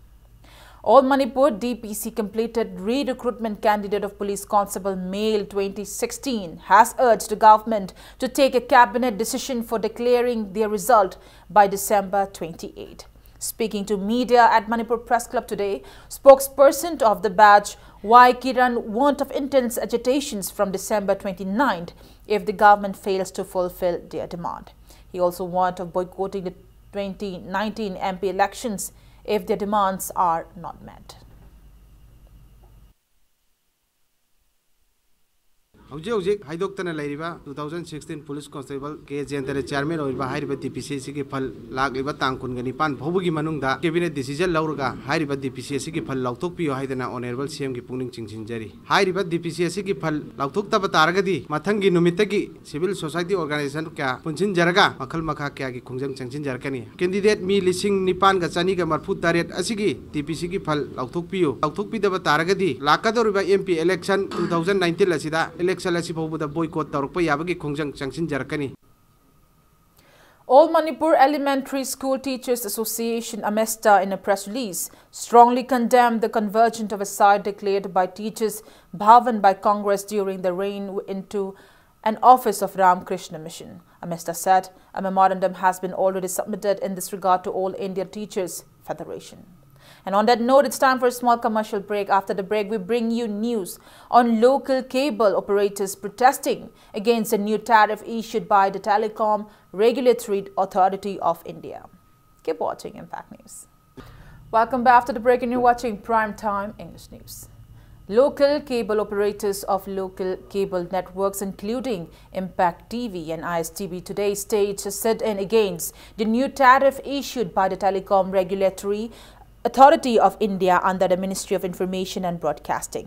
All Manipur D P C completed re-recruitment candidate of Police Constable Male twenty sixteen has urged the government to take a cabinet decision for declaring their result by December twenty-eighth. Speaking to media at Manipur Press Club today, spokesperson of the batch, Y Kiran, warned of intense agitations from December twenty-ninth if the government fails to fulfill their demand. He also warned of boycotting the twenty nineteen M P elections if their demands are not met. ꯍꯧꯖꯤꯛ ꯍꯧꯖꯤꯛ ꯍꯥꯏꯗꯣꯛꯇꯅ ꯂꯩꯔꯤꯕ two thousand sixteen police constable ꯀꯦ ꯖꯌꯟꯇꯅ chairman ꯑꯣꯏꯔꯤꯕ ꯍꯥꯏꯔꯤꯕ D P C ꯑꯁꯤꯒꯤ ꯐꯜ ꯂꯥꯛꯂꯤꯕ ꯇꯥꯡ ꯀꯨꯟꯒ ꯅꯤꯄꯥꯟ ꯐꯥꯎꯕꯒꯤ ꯃꯅꯨꯡꯗ cabinet decision ꯂꯧꯔꯒ ꯍꯥꯏꯔꯤꯕ D P C ꯑꯁꯤꯒꯤ ꯐꯜ ꯂꯥꯎꯊꯣꯛꯄꯤꯌꯨ ꯍꯥꯏꯗꯅ Honourable C M ꯒꯤ ꯄꯨꯛꯅꯤꯡ ꯆꯤꯡꯁꯤꯟꯖꯔꯤ꯫ ꯍꯥꯏꯔꯤꯕ D P C ꯑꯁꯤꯒꯤ ꯐꯜ ꯂꯥꯎꯊꯣꯛꯇꯕ ꯇꯥꯔꯒꯗꯤ ꯃꯊꯪꯒꯤ ꯅꯨꯃꯤꯠꯇꯒꯤ civil society organisation ꯀꯌꯥ ꯄꯨꯟꯁꯤꯟꯖꯔꯒ ꯃꯈꯜ ꯃꯈꯥ ꯀꯌꯥꯒꯤ ꯈꯣꯡꯖꯪ ꯆꯪꯁꯤꯟꯖꯔꯛꯀꯅꯤ꯫ Candidate ꯃꯤ ꯂꯤꯁꯤꯡ ꯅꯤꯄꯥꯟꯒ ꯆꯅꯤꯒ ꯃꯔꯐꯨ ꯇꯔꯦꯠ ꯑꯁꯤꯒꯤ D P C ꯒꯤ ꯐꯜ ꯂꯥꯎꯊꯣꯛꯄꯤꯌꯨ꯫ ꯂꯥꯎꯊꯣꯛꯄꯤꯗꯕ ꯇꯥꯔꯒꯗꯤ ꯂꯥꯛꯀꯗꯧꯔꯤꯕ M P election two thousand nineteen ꯑꯁꯤꯗ election ꯑꯁꯤ ꯐꯥꯎꯕꯗ boycott ꯇꯧꯔꯛꯄ ꯌꯥꯕꯒꯤ ꯈꯣꯡꯖꯪ ꯆꯪꯁꯤꯟꯖꯔꯛꯀꯅꯤ꯫ All Manipur Elementary School Teachers Association, AMESTA, in a press release, strongly condemned the conversion of a site declared by teachers Bhavan by Congress during the rain into an office of Ramakrishna Mission. AMESTA said a memorandum has been already submitted in this regard to All India Teachers Federation. And on that note, it's time for a small commercial break. After the break, we bring you news on local cable operators protesting against a new tariff issued by the Telecom Regulatory Authority of India. Keep watching Impact News. Welcome back. After the break, and you're watching Prime Time English News. Local cable operators of local cable networks, including Impact T V and I S T V, today staged a sit-in against the new tariff issued by the Telecom Regulatory Authority of India under the Ministry of Information and Broadcasting.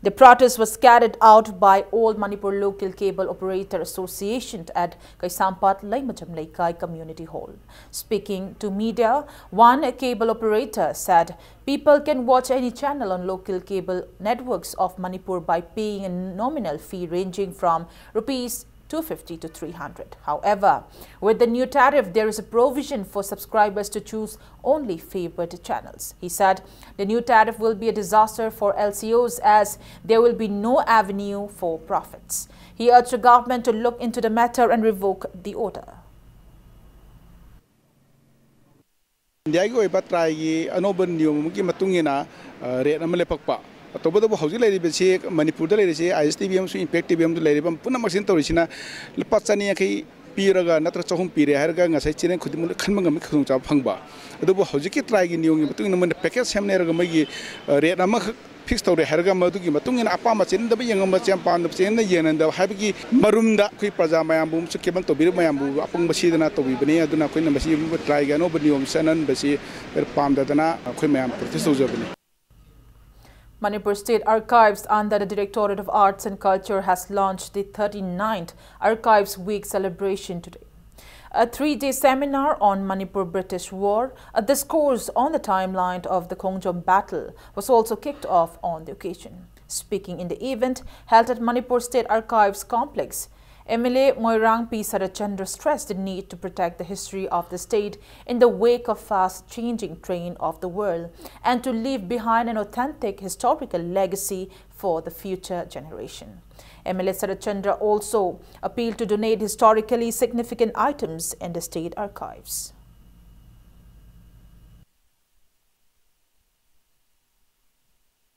The protest was carried out by All Manipur Local Cable Operator Association at Kaisampat Leimajam Leikai Community Hall. Speaking to media, one cable operator said people can watch any channel on local cable networks of Manipur by paying a nominal fee ranging from rupees two fifty to three hundred. However, with the new tariff, there is a provision for subscribers to choose only favored channels. He said the new tariff will be a disaster for L C Os as there will be no avenue for profits. He urged the government to look into the matter and revoke the order. ꯏꯟꯗꯤꯌꯥꯒꯤ ꯑꯣꯏꯕ ꯇ꯭ꯔꯥꯏꯒꯤ ꯑꯅꯧꯕ ꯅꯤꯌꯣꯝ ꯑꯃꯒꯤ ꯃꯇꯨꯡ ꯏꯟꯅ ꯔꯦꯠ ꯑꯃ ꯂꯦꯞꯄꯛꯄ꯫ ꯇꯧꯕꯇꯕꯨ ꯍꯧꯖꯤꯛ ꯂꯩꯔꯤꯕꯁꯤ ꯃꯅꯤꯄꯨꯔꯗ ꯂꯩꯔꯤꯁꯤ ꯑꯥꯏ ꯑꯦꯁ ꯇꯤ ꯚꯤ ꯑꯃꯁꯨꯡ ꯏꯝꯄꯦꯛ ꯇꯤ ꯚꯤ ꯑꯃꯁꯨ ꯂꯩꯔꯤꯕ ꯄꯨꯝꯅꯃꯛꯁꯤꯅ ꯇꯧꯔꯤꯁꯤꯅ ꯂꯨꯄꯥ ꯆꯅꯤ ꯌꯥꯡꯈꯩ ꯄꯤꯔꯒ ꯅꯠꯇ꯭ꯔꯒ ꯆꯍꯨꯝ ꯄꯤꯔꯦ ꯍꯥꯏꯔꯒ ꯉꯁꯥꯏ channel ꯈꯨꯗꯤꯡꯃꯛ ꯂꯣꯏ ꯈꯟꯕ ꯉꯝꯃꯤ, ꯈꯨꯗꯣꯡꯆꯥꯕ ꯐꯪꯕ꯫ ꯑꯗꯨꯕꯨ ꯍꯧꯖꯤꯛꯀꯤ trial ꯒꯤ ꯅꯤꯌꯣꯝꯒꯤ ꯃꯇꯨꯡ ꯏꯟꯅ ꯃꯣꯏꯅ package ꯁꯦꯝꯅꯔꯒ ꯃꯣꯏꯒꯤ, ꯑ, rate ꯑꯃꯈꯛ fix ꯇꯧꯔꯦ ꯍꯥꯏꯔꯒ ꯃꯗꯨꯒꯤ ꯃꯇꯨꯡ ꯏꯟꯅ ꯑꯄꯥꯝꯕ ꯆꯦꯟꯅꯗꯕ ꯌꯦꯡꯉꯝꯕ ꯆꯦꯟ, ꯄꯥꯝꯗꯕ ꯆꯦꯟꯅ ꯌꯦꯡꯍꯟꯗꯕ ꯍꯥꯏꯕꯒꯤ ꯃꯔꯨꯝꯗ ꯑꯩꯈꯣꯏ ꯄ꯭ꯔꯖꯥ ꯃꯌꯥꯝꯕꯨ ꯑꯃꯁꯨ ꯀꯦꯕꯜ ꯇꯧꯕꯤꯔꯤꯕ ꯃꯌꯥꯝꯕꯨ ꯑꯄꯪꯕ ꯁꯤꯗꯅ ꯇꯧꯕꯤꯕꯅꯤ꯫ ꯑꯗꯨꯅ ꯑꯩꯈꯣꯏꯅ ꯃꯁꯤ trial ꯒꯤ ꯑꯅꯧꯕ ꯅꯤꯌꯣꯝ ꯆꯠꯅꯍꯟꯕꯁꯤ ꯄꯥꯝꯗꯗꯅ ꯑꯩꯈꯣꯏ ꯃꯌꯥꯝ protest ꯇꯧꯖꯕꯅꯤ꯫ Manipur State Archives, under the Directorate of Arts and Culture, has launched the thirty-ninth Archives Week celebration today. A three-day seminar on Manipur British War, a discourse on the timeline of the Khongjom battle, was also kicked off on the occasion. Speaking in the event held at Manipur State Archives Complex, M L A Moirang P Saratchandra stressed the need to protect the history of the state in the wake of fast-changing train of the world and to leave behind an authentic historical legacy for the future generation. M L A Saratchandra also appealed to donate historically significant items in the state archives.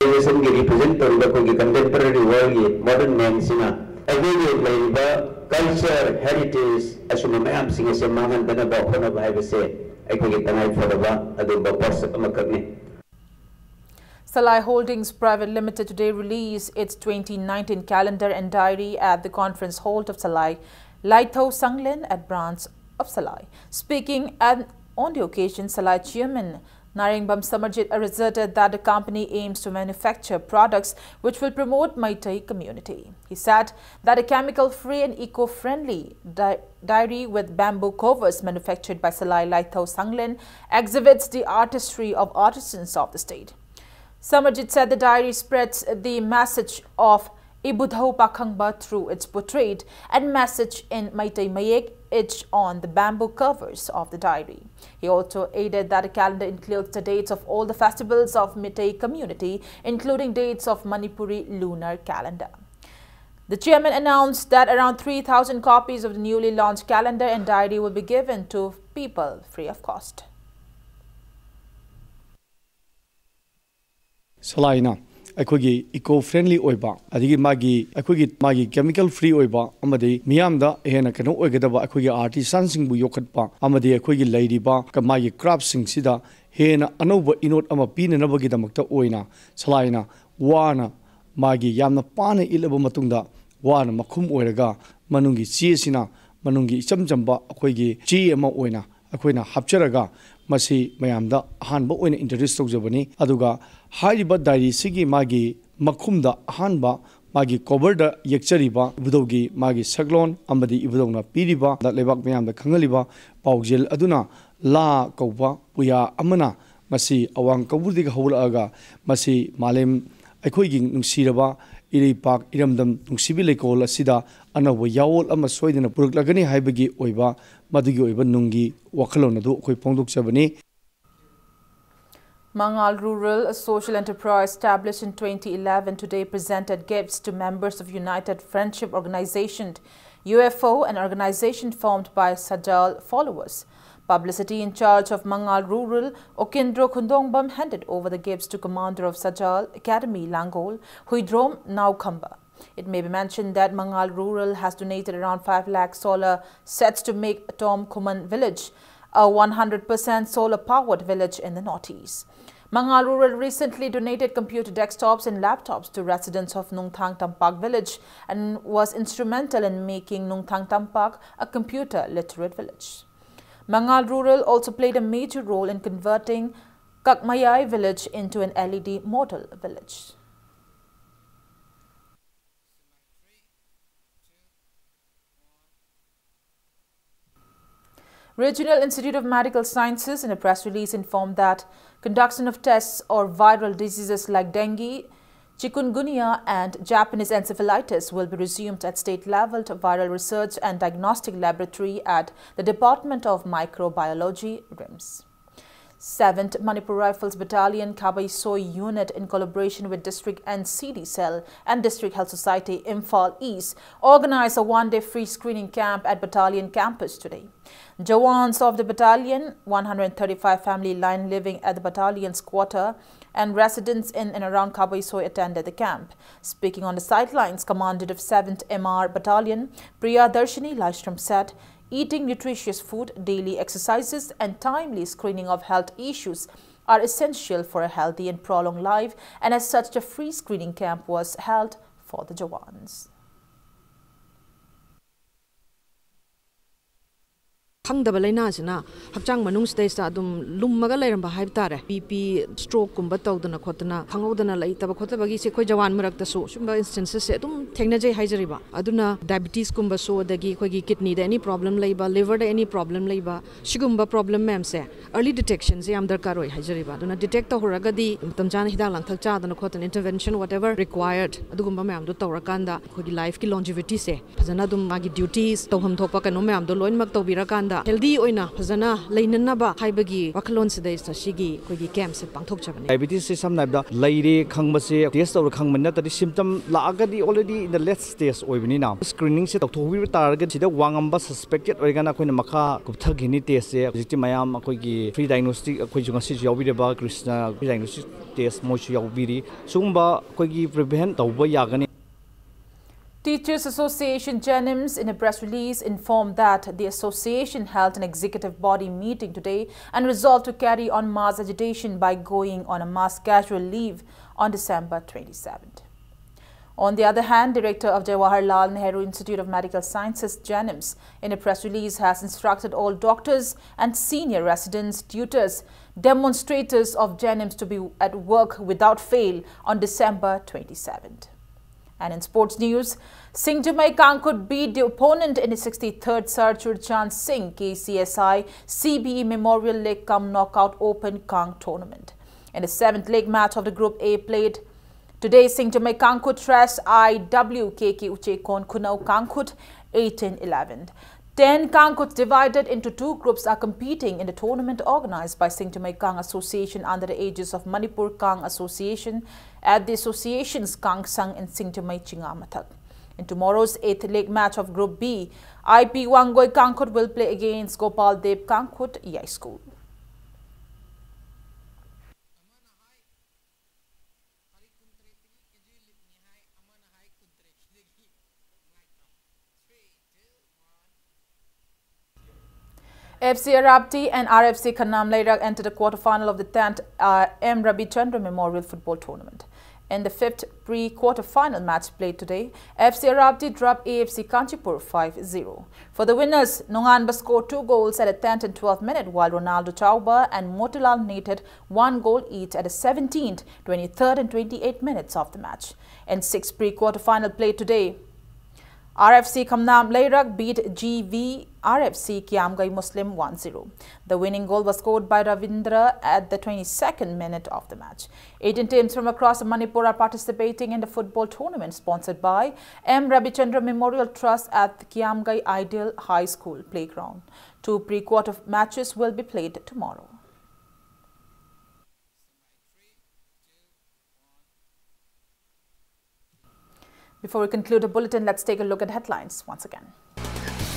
Generation ꯒꯤ represent ꯇꯧꯔꯤꯕ ꯑꯩꯈꯣꯏꯒꯤ contemporary world ꯒꯤ modern man ꯁꯤꯅ ꯑꯩꯈꯣꯏꯒꯤ ꯂꯩꯔꯤꯕ culture, heritage ꯑꯁꯨꯝꯕ ꯃꯌꯥꯝꯁꯤꯡ ꯑꯁꯦ ꯃꯥꯡꯍꯟꯗꯅꯕ ꯍꯣꯠꯅꯕ ꯍꯥꯏꯕꯁꯦ ꯑꯩꯈꯣꯏꯒꯤ ꯇꯉꯥꯏ ꯐꯗꯕ ꯑꯗꯨꯒꯨꯝꯕ ꯄꯣꯠꯁꯛ ꯑꯃꯈꯛꯅꯤ꯫ Salai Holdings Private Limited today released its twenty nineteen calendar and diary at the conference hall of Salai Laithou Sanglen at branch of Salai. Speaking at, on the occasion, Salai Chairman Narengbam Samarjit asserted that the company aims to manufacture products which will promote Meitei community. He said that a chemical-free and eco-friendly di- diary with bamboo covers manufactured by Salai Laithou Sanglen exhibits the artistry of artisans of the state. Samarjit said the diary spreads the message of Ibudhou Pakhangba through its portrait and message in Meitei Mayek etched on the bamboo covers of the diary. He also added that the calendar includes the dates of all the festivals of Meitei community, including dates of Manipuri lunar calendar. The chairman announced that around three thousand copies of the newly launched calendar and diary will be given to people free of cost. ꯁꯂꯥꯏꯅ ꯑꯩꯈꯣꯏꯒꯤ eco friendly ꯑꯣꯏꯕ, ꯑꯗꯒꯤ ꯃꯥꯒꯤ, ꯑꯩꯈꯣꯏꯒꯤ, ꯃꯥꯒꯤ chemical free ꯑꯣꯏꯕ, ꯑꯃꯗꯤ ꯃꯤꯌꯥꯝꯗ ꯍꯦꯟꯅ ꯀꯩꯅꯣ ꯑꯣꯏꯒꯗꯕ, ꯑꯩꯈꯣꯏꯒꯤ artisanꯁꯤꯡꯕꯨ ꯌꯣꯛꯈꯠꯄ, ꯑꯃꯗꯤ ꯑꯩꯈꯣꯏꯒꯤ ꯂꯩꯔꯤꯕ ꯀ-, ꯃꯥꯒꯤ craftꯁꯤꯡꯁꯤꯗ ꯍꯦꯟꯅ ꯑꯅꯧꯕ ꯏꯅꯣꯠ ꯑꯃ ꯄꯤꯅꯅꯕꯒꯤꯗꯃꯛꯇ ꯑꯣꯏꯅ ꯁꯂꯥꯏꯅ ꯋꯥꯅ, ꯃꯥꯒꯤ ꯌꯥꯝꯅ ꯄꯥꯅ ꯏꯠꯂꯕ ꯃꯇꯨꯡꯗ, ꯋꯥꯅ ꯃꯈꯨꯝ ꯑꯣꯏꯔꯒ ꯃꯅꯨꯡꯒꯤ ꯆꯦꯁꯤꯅ ꯃꯅꯨꯡꯒꯤ ꯏꯆꯝ ꯆꯝꯕ ꯑꯩꯈꯣꯏꯒꯤ ꯆꯦ ꯑꯃ ꯑꯣꯏꯅ ꯑꯩꯈꯣꯏꯅ ꯍꯥꯞꯆꯔꯒ ꯃꯁꯤ ꯃꯌꯥꯝꯗ ꯑꯍꯥꯟꯕ ꯑꯣꯏꯅ introduce ꯇꯧꯖꯕꯅꯤ꯫ ꯑꯗꯨꯒ ꯍꯥꯏꯔꯤꯕ diaryꯁꯤꯒꯤ ꯃꯥꯒꯤ ꯃꯈꯨꯝꯗ ꯑꯍꯥꯟꯕ ꯃꯥꯒꯤ coverꯗ ꯌꯦꯛꯆꯔꯤꯕ ꯏꯕꯨꯙꯧꯒꯤ ꯃꯥꯒꯤ ꯁꯛꯂꯣꯟ ꯑꯃꯗꯤ ꯏꯕꯨꯙꯧꯅ ꯄꯤꯔꯤꯕ ꯂꯩꯕꯥꯛ ꯃꯌꯥꯝꯗ ꯈꯪꯍꯜꯂꯤꯕ ꯄꯥꯎꯖꯦꯜ ꯑꯗꯨꯅ ꯂꯥ ꯀꯧꯕ ꯄꯨꯌꯥ ꯑꯃꯅ ꯃꯁꯤ ꯑꯋꯥꯡ ꯀꯧꯕ꯭ꯔꯨꯗꯒꯤ ꯍꯧꯔꯛꯂꯒ ꯃꯁꯤ ꯃꯥꯂꯦꯝ ꯑꯩꯈꯣꯏꯒꯤ ꯅꯨꯡꯁꯤꯔꯕ ꯏꯔꯩꯄꯥꯛ ꯏꯔꯝꯗꯝ ꯅꯨꯡꯁꯤꯕꯤ ꯂꯩꯀꯣꯜ ꯑꯁꯤꯗ ꯑꯅꯧꯕ ꯌꯥꯑꯣꯜ ꯑꯃ ꯁꯣꯏꯗꯅ ꯄꯨꯔꯛꯂꯒꯅꯤ ꯍꯥꯏꯕꯒꯤ ꯑꯣꯏꯕ, ꯃꯗꯨꯒꯤ ꯑꯣꯏꯕ ꯅꯨꯡꯒꯤ ꯋꯥꯈꯜꯂꯣꯟ ꯑꯗꯨ ꯑꯩꯈꯣꯏ ꯐꯣꯡꯗꯣꯛꯆꯕꯅꯤ꯫ Mangal Rural, a social enterprise established in twenty eleven, today presented gifts to members of United Friendship Organization, U F O, an organization formed by Sajal followers. Publicity in charge of Mangal Rural, Okindro Khundongbam, handed over the gifts to commander of Sajal Academy, Langol, Huidrom Naukhamba. It may be mentioned that Mangal Rural has donated around five lakh solar sets to make Tom Khuman village a one hundred percent solar-powered village in the Northeast. Mangal Rural recently donated computer desktops and laptops to residents of Nungthang Tampak village and was instrumental in making Nungthang Tampak a computer-literate village. Mangal Rural also played a major role in converting Kakmayai village into an L E D model village. Regional Institute of Medical Sciences, in a press release, informed that conduction of tests of viral diseases like dengue, chikungunya, and Japanese encephalitis will be resumed at state level to viral research and diagnostic laboratory at the Department of Microbiology, RIMS. Seventh Manipur Rifles Battalion Khabaisoi Unit, in collaboration with District N C D Cell and District Health Society Imphal East, organized a one-day free screening camp at battalion campus today. Jawans of the battalion, one hundred thirty-five family line living at the battalion's quarter, and residents in and around Khabaisoi attended the camp. Speaking on the sidelines, Commander of seventh M R Battalion, Priya Darshini Laishram, said eating nutritious food, daily exercises, and timely screening of health issues are essential for a healthy and prolonged life, and as such, a free screening camp was held for the Jawans. ꯈꯪꯗꯕ ꯂꯥꯏꯅꯥꯁꯤꯅ ꯍꯛꯆꯥꯡ ꯃꯅꯨꯡꯁꯤꯗꯩꯁꯤꯗ ꯑꯗꯨꯝ ꯂꯨꯝꯃꯒ ꯂꯩꯔꯝꯕ ꯍꯥꯏꯕ ꯇꯥꯔꯦ꯫ ꯕꯤ ꯄꯤ, ꯁ꯭ꯇ꯭ꯔꯣꯛꯀꯨꯝꯕ ꯇꯧꯗꯅ ꯈꯣꯠꯇꯅ ꯈꯪꯍꯧꯗꯅ ꯂꯩꯇꯕ ꯈꯣꯠꯇꯕꯒꯤꯁꯦ ꯑꯩꯈꯣꯏ ꯖꯋꯥꯟ ꯃꯔꯛꯇꯁꯨ ꯁꯨꯝꯕ ꯏꯟꯁꯇꯦꯟꯁꯦꯁꯁꯦ ꯑꯗꯨꯝ ꯊꯦꯡꯅꯖꯩ ꯍꯥꯏꯖꯔꯤꯕ꯫ ꯑꯗꯨꯅ ꯗꯥꯏꯕꯤꯇꯤꯁꯀꯨꯝꯕꯁꯨ, ꯑꯗꯒꯤ ꯑꯩꯈꯣꯏꯒꯤ ꯀꯤꯗꯅꯤꯗ ꯑꯦꯅꯤ ꯄ꯭ꯔꯣꯕ꯭ꯂꯦꯝ ꯂꯩꯕ, ꯂꯤꯚꯔꯗ ꯑꯦꯅꯤ ꯄ꯭ꯔꯣꯕ꯭ꯂꯦꯝ ꯂꯩꯕ, ꯁꯤꯒꯨꯝꯕ ꯄ꯭ꯔꯣꯕ꯭ꯂꯦꯝ ꯃꯌꯥꯝꯁꯦ ꯑꯔꯂꯤ ꯗꯤꯇꯦꯛꯁꯟꯁꯦ ꯌꯥꯝ ꯗꯔꯀꯥꯔ ꯑꯣꯏ ꯍꯥꯏꯖꯔꯤꯕ꯫ ꯑꯗꯨꯅ ꯗꯤꯇꯦꯛ ꯇꯧꯍꯧꯔꯒꯗꯤ ꯃꯇꯝ ꯆꯥꯅ ꯍꯤꯗꯥꯛ ꯂꯥꯡꯊꯛ ꯆꯥꯗꯅ ꯈꯣꯠꯇꯅ, ꯏꯟꯇꯔꯚꯦꯟꯁꯟ ꯋꯥꯠ ꯑꯦꯚꯔ ꯔꯤꯀ꯭ꯋꯥꯌꯔꯗ, ꯑꯗꯨꯒꯨꯝꯕ ꯃꯌꯥꯝꯗꯣ ꯇꯧꯔꯀꯥꯟꯗ ꯑꯩꯈꯣꯏꯒꯤ ꯂꯥꯏꯐꯀꯤ ꯂꯣꯟꯖꯤꯚꯤꯇꯤꯁꯦ ꯐꯖꯅ ꯑꯗꯨꯝ ꯃꯥꯒꯤ ꯗ꯭ꯌꯨꯇꯤꯁ ꯇꯧꯐꯝ ꯊꯣꯛꯄ ꯀꯩꯅꯣ ꯃꯌꯥꯝꯗꯣ ꯂꯣꯏꯅꯃꯛ ꯇꯧꯕꯤꯔꯀꯥꯟꯗ ꯍꯦꯜꯗꯤ ꯑꯣꯏꯅ ꯐꯖꯅ ꯂꯩꯅꯅꯕ ꯍꯥꯏꯕꯒꯤ ꯋꯥꯈꯜꯂꯣꯟꯁꯤꯗꯩꯁꯤꯗ ꯁꯤꯒꯤ ꯑꯩꯈꯣꯏꯒꯤ ꯀꯦꯝꯞꯁꯦ ꯄꯥꯡꯊꯣꯛꯆꯕꯅꯤ꯫ ꯗꯥꯏꯕꯤꯇꯤꯁꯁꯦ ꯁꯝꯅ ꯍꯥꯏꯔꯕꯗ ꯂꯩꯔꯦ ꯈꯪꯕꯁꯦ ꯇꯦꯁ ꯇꯧꯔ ꯈꯪꯕ ꯅꯠꯇ꯭ꯔꯗꯤ, ꯁꯤꯝꯇꯝ ꯂꯥꯛꯑꯒꯗꯤ already in the late stage ꯑꯣꯏꯕꯅꯤꯅ, ꯁ꯭ꯀ꯭ꯔꯤꯅꯤꯡꯁꯦ ꯇꯧꯊꯣꯛꯄꯤꯕ ꯇꯥꯔꯒꯗꯤ ꯁꯤꯗ ꯋꯥꯡꯉꯝꯕ ꯁꯁꯄꯦꯛꯇꯦꯗ ꯑꯣꯏꯔꯒꯅ ꯑꯩꯈꯣꯏꯅ ꯃꯈꯥ ꯀꯨꯞꯊꯈꯤꯅꯤ ꯇꯦꯁꯁꯦ꯫ ꯍꯧꯖꯤꯛꯇꯤ ꯃꯌꯥꯝ ꯑꯩꯈꯣꯏꯒꯤ ꯐ꯭ꯔꯤ ꯗꯥꯏꯒꯅꯣꯁꯇꯤꯛ ꯑꯩꯈꯣꯏꯁꯨ ꯉꯁꯤꯁꯨ ꯌꯥꯎꯕꯤꯔꯤꯕ ꯀ꯭ꯔꯤꯁꯅ ꯐ꯭ꯔꯤ ꯗꯥꯏꯒꯅꯣꯁꯇꯤꯛ ꯇꯦꯁ ꯃꯣꯏꯁꯨ ꯌꯥꯎꯕꯤꯔꯤ꯫ ꯁꯤꯒꯨꯝꯕ ꯑꯩꯈꯣꯏꯒꯤ ꯄ꯭ꯔꯤꯚꯦꯟ ꯇꯧꯕ ꯌꯥꯒꯅꯤ꯫ Teachers Association JNIMS, in a press release, informed that the association held an executive body meeting today and resolved to carry on mass agitation by going on a mass casual leave on December twenty-seventh. On the other hand, director of Jawaharlal Nehru Institute of Medical Sciences, JNIMS, in a press release has instructed all doctors and senior residents, tutors, demonstrators of JNIMS to be at work without fail on December twenty-seventh. And in sports news, Singjamei Kangkhut beat the opponent in the sixty-third Sir Churchan Singh KCSI CBE Memorial League cum Knockout Open Kang Tournament. In the seventh leg match of the Group A played today, Singjamei Kangkhut thrashed IWKK Uchekon Khunau Kangkhut eighteen eleven. Ten Kangkhut divided into two groups are competing in the tournament organized by Singtamei Kang Association under the aegis of Manipur Kang Association at the association's Kangsang in Singtamei Chingamathak. In tomorrow's eighth leg match of Group B, I P Wangoi Kangkhut will play against Gopal Dev Kangkhut Yai School. F C Arapti and R F C Khamnam Leirak entered the quarter-final of the tenth, uh, M Rabichandra Memorial Football Tournament. In the fifth pre-quarter-final match played today, F C Arapti dropped A F C Kanchipur five zero. For the winners, Nonganba scored two goals at the tenth and twelfth minute, while Ronaldo Chauba and Motilal netted one goal each at the seventeenth, twenty-third and twenty-eighth minutes of the match. In sixth pre-quarter-final play today, R F C Khamnam Leirak beat G V R F C Kiamgai Muslim one zero. The winning goal was scored by Ravindra at the twenty-second minute of the match. Eighteen teams from across Manipur are participating in the football tournament sponsored by M Rabichandra Memorial Trust at Kiamgai Ideal High School playground. Two pre-quarter matches will be played tomorrow. Before we conclude the bulletin, let's take a look at headlines once again.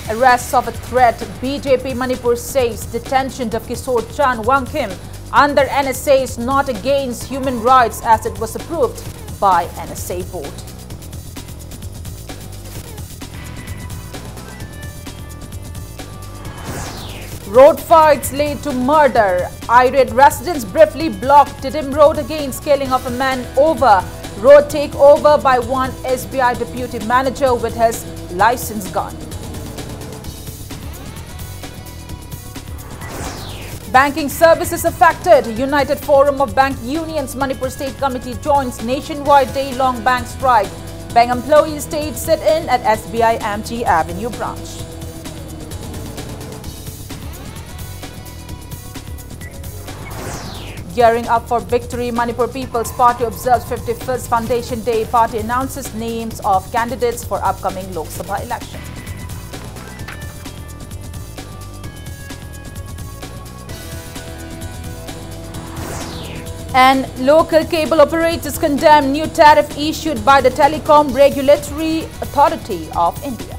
Arrest of a threat, B J P Manipur says detention of Kishore Chan Wangkhim under N S A is not against human rights as it was approved by N S A board. Road fights lead to murder. Irate residents briefly blocked Tiddim Road against killing of a man over road takeover by one S B I deputy manager with his license gun. Banking services affected. United Forum of Bank Unions Manipur State Committee joins nationwide day-long bank strike. Bank employees stayed sit-in at S B I M G Avenue branch. Gearing up for victory, Manipur People's Party observes fifty-fifth Foundation Day. Party announces names of candidates for upcoming Lok Sabha election. And local cable operators condemn new tariff issued by the Telecom Regulatory Authority of India.